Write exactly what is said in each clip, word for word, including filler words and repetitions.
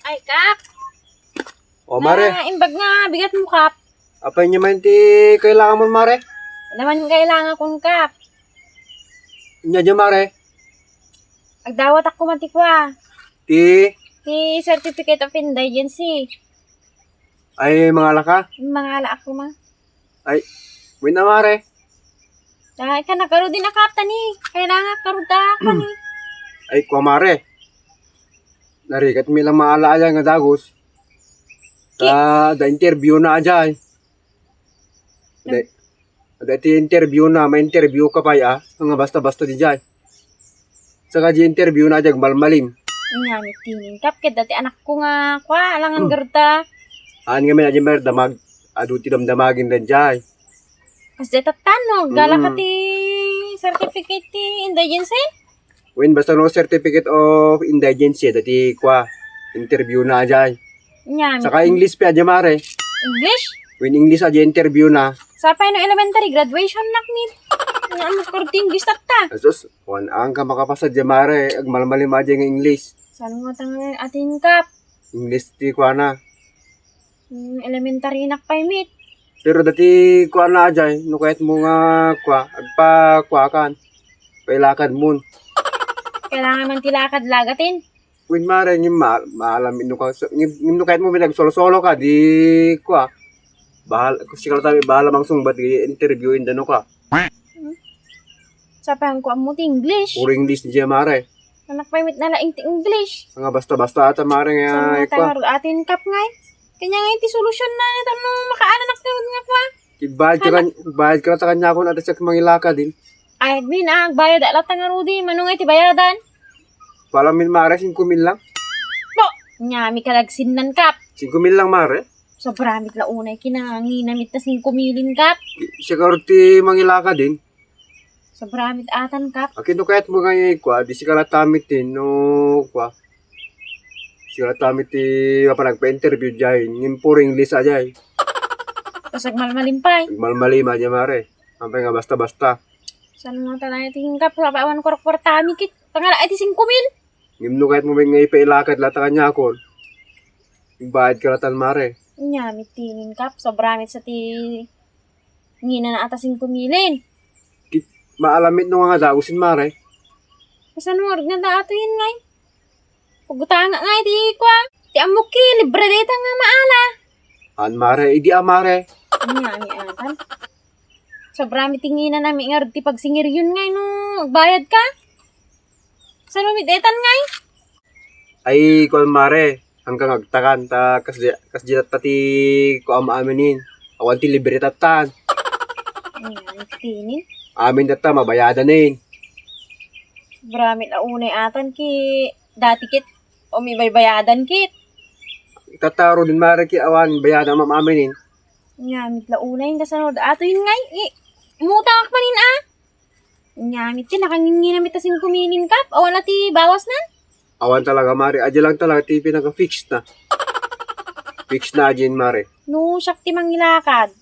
Ay, Kap. O, Mare. Ah, imbag nga bigat mo, Kap. Apay nia man ti kailangan mo, Mare? Naman kailangan kun, Kap. Nia dia, Mare? Agdawat ako man ti kua. Ti? Ti certificate of indigency. Ay, mangala ka? Mangala ako, ma. Ay, wen a, Mare. Ay, ka nagkaroon din akap tani. Kailangan karoon ta kani. Ay, kua, Mare. Narigat mi lang maala aya nga dagus. Ta, da interview na ajay. Da, da ti interview na, ma-interview ka pay, a. Nga basta-basta di jay. Saka di interview na, di agmalmalim. Ania met tinin, Kap, ket dati anakko nga, kua, alangan garta. Aan nga men, adi mer, damag, adu ti damdamagin da jay. Kas di tattan, no? Gala ka ti certificate ti indigency? Wen, basta no certificate of indigency, dati, kua, interview na jay. Ania met. Saka English pay, adi, Mare. English? Wen, English, adi, interview na. Sapay no elementary graduation nak ni. Nga ano, kurti English tatta. Asus, wan, ang ka makapasa, adi, Mare. Agmalmalim, adi, nga English. Saan mo tang atin, Kap? English ti kuana. Hmm, elementary nak pay met. Pero dati kuana, ajay, no kayat mo nga kua, agpakuakan. Pailakad mon. Kailangan man ti lakad lagatin. Wen, Mare, ngem ma-, maalam no ka, so, ngem, ngem no kayat mo met agsolo-solo ka, di kua. Bahal, sika la ta met bahala mangsungbat, interview inda no ka. Hmm? Sapay ang kuan mo ti English. Puro English ni Mare. Anak pay met nalaing ti English. Nga basta-basta ata, Mare, nga. Saan nga ikua. Tayo atin, Kap, ngay? Kanya ngay ti solusyon na nito no makaananak ti nga kua. Ti bayad ka kan-, bayad ka ta kaniakon, ata siak mangilakad, eh. Ay, agmin, ah, agbayad, ala ta nga rudi, mano ngay ti bayadan? Palamin, Mare, singko mil lang. Po! Ania met ka nagsinnan, Kap. Singko mil lang, Mare. Sobra met la unay kinanginamit ta singko milin, Kap. Siak ti mangilakad, eh. Sobra met atan, Kap. Akin no kayat mo nga ikua, di sika la ta met ti, no, kua. Sika la ta met ti, apa, nagpa-interview jay, ngem puro English a jay. Kas agmalmalim pay. Agmalmalim a jay, Mare. Ampay nga basta-basta. Saan nga talaga ti, Kap, awan kwarkwarta mi ket. Pangala, ay, ti singko mil. Ngem no kayat mo met nga ipailakad la ta kaniakon. Agbayad ka la tan, Mare. Ania met tinin, Kap, sobra met sa ti Ngina na ata singko milin. Ki-, maalam met no nga dagusin, Mare. Kasano nga rud nga daato yun, ngay? Pagutanga, ngay, ti kua. Ti ammok ki, libre dayta nga maala. An, Mare, idi a, Mare. Ania, ania, atan. Sobra met ti ngina na mi nga rud ti pagsingir yun, ngay, no agbayad ka. Sano met daytan, ngay? Ay, kuan, Mare. Hanggang agtakan ta kas di, kas di tatta ti kuam aminin. Awan ti libre tattan. Ayan, tinin. Amin tatta, mabayadanin. Sobra met la unay atan ki dati ket umibaybayadan ket. Tatta rudin, Mare, ki awan bayadan mam aminin. Ania met la unay, kasano da ato yun ngay? I-, umutang ak manin, ah. Ania met ti nakangingina met ta singko milin, Kap. Awan la ti bawas na. Awan talaga, Mare. Adi lang talaga ti pinaka-fix na. Fix na, adi, Mare. No, siak ti mangilakad.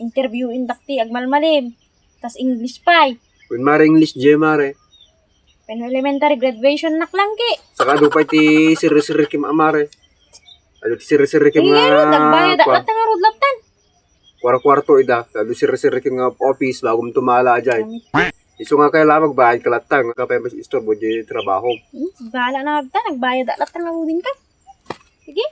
Interview indak ti agmalmalim. Tas English pay. Wen, Mare, English, di, Mare. Wen, elementary graduation nak lang ki. Saka adu pay ti sirri-sirri kim a, Mare. Adu ti sirri-sirri kim nga. Nagbayad, kua. Latta nga rud, lattan. Kuarkuarto ida, ta adu sirri-sirri ken nga office, bagom tumala ajay. Isu nga kailangan magbayad ka latta, nga kapay mas istorbo di trabaho. Hmm, bala na ta, nagbayad latta nga rudin ka. Sige.